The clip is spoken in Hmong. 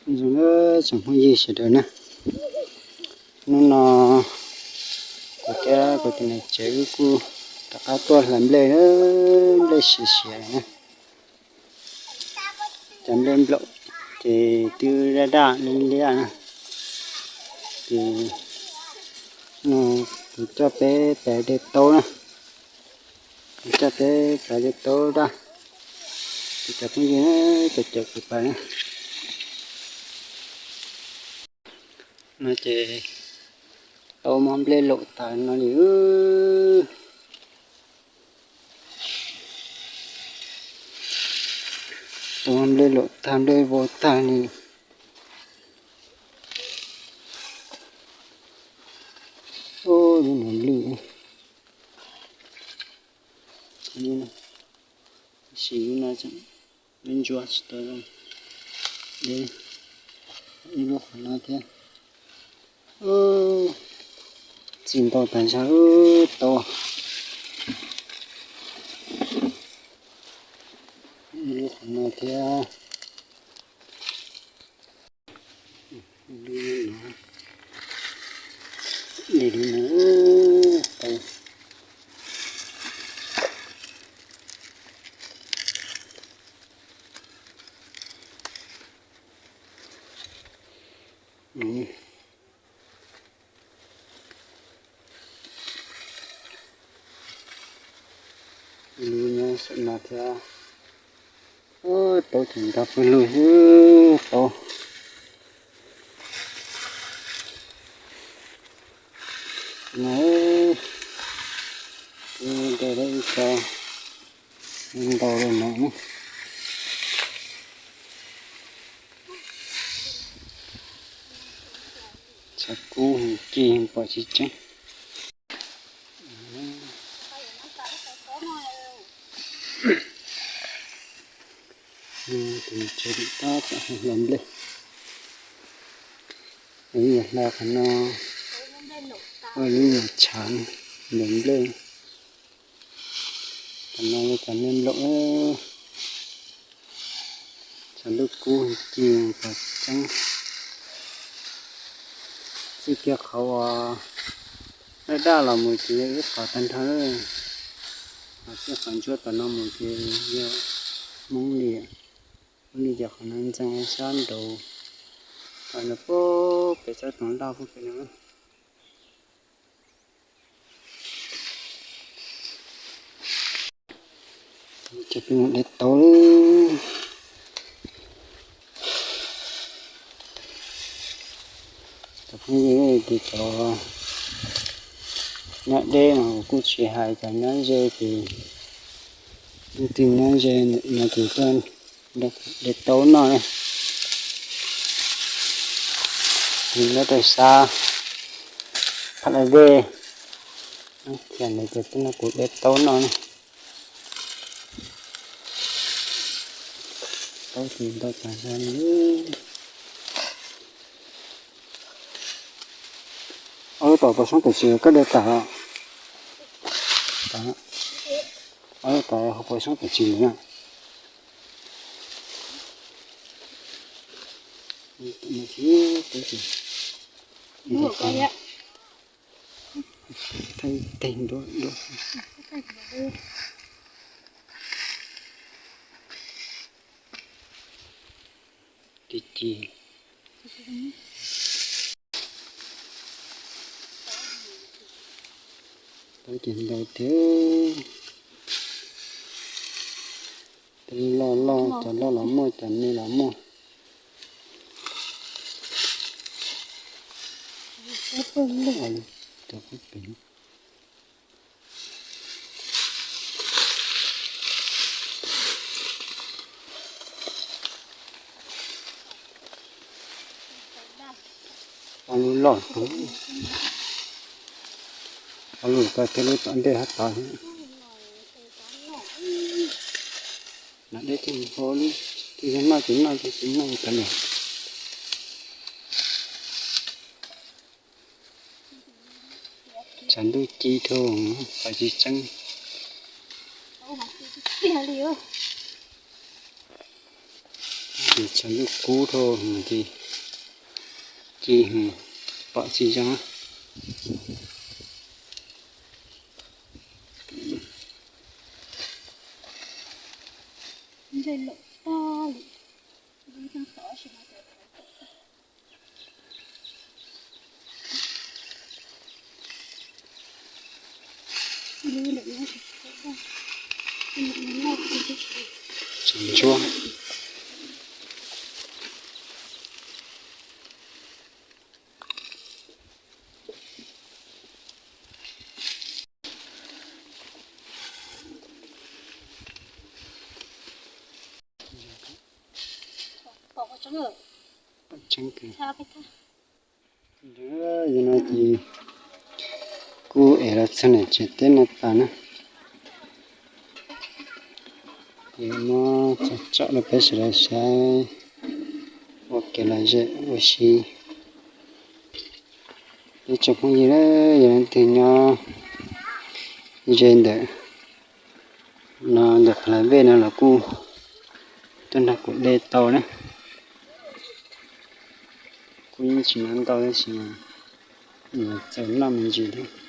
Zoo tsoom phooj ywg sawv daws na, hnub no kuv thiab kuv tus niam tsev wb kuj rov qab tuaj hlais nplej, nplej siav siav na. Cov nplej nplaum ces twb daj daj liab liab na. Ces no kuv coj peb pais de taub na. Kuv coj peb pais de taub daj. Kuv cov phooj ywg, cov cawm kuv pais na. No ces tau muab nplej laum tag no li. Tau muab nplej laum tag, nplej vau tag li. Ub, lub no lwj. Sim lub no, lub ntsuab tsis tau zoo. Ib lub qhov no thiab. Txi ntau tas zog tau. Ib lub qhov no thiab. Ib lub no, ib lub no tau. Ib lub nyob saum no thiab. Taub ces ntau pawg lug xwb tau. No, de tau ib co ntau li no. Tshav kub ci pom tsis tseeb. Tus tsev tab tom hla nplej. Yog hla qhov no, ua lub nyuag tshav nplej nplej. Qhov no yog cov nplej nplaum, tshav ntuj kub ci pom tseeb. Txij kiag qhov uas daj daj los mus ces yog ib qhov tag nrho, ho txij qhov ntsuab tom no mus ces yog Hmoob li. Hmoob li ces qhov no ntxeev sab nraud, qhov no pem tsob toov loj pem no. Ces peb mus de taub. Cov phooj ywg, ces cov nyob deb mas kuv kuj tsis hais, cov nyob ze ces leej twg nyob ze no ces tuaj de taub noj na. Ces nyob rau sab Phaj Laj Dej, thiab ntawd ces tuaj nrog kuv de taub noj na. Taub ces ntau tas zog li. Ob lub tom puas soob tam sim koj de tas? Ob lub tom ho puas soob tam sim na? Teg nruab nruab. Ci ci. Taub ces ntau thiab. Cov loj loj, cov loj los muaj, cov me los muaj. Cov pem. Ob lub loj, ob lub ko thiab lub tom ntej hab tod. Nam deb thiaj ho lub, thiaj noj ces noj, ces tsis noj li cov niam. Tshav ntuj ci dhau, pom tsis tseeb. Ces txhaj lub kub dhau ces ci pom tsis zoo. Tsis ntsuab. Yog no ces kuj ev los txog niam tsev teb no tas na. Ces muab tso rau peb sawv daws saib ua kev lom zem ua si. Ib tsoom phooj ywg, yog leej twg nyob ze ntawm no ntawm Pha Lais Vej no los kuj tuaj nrog kuv de tau na. Kuj yeej tsis nyob ntau tab sis txaus noj me ntsis thiab.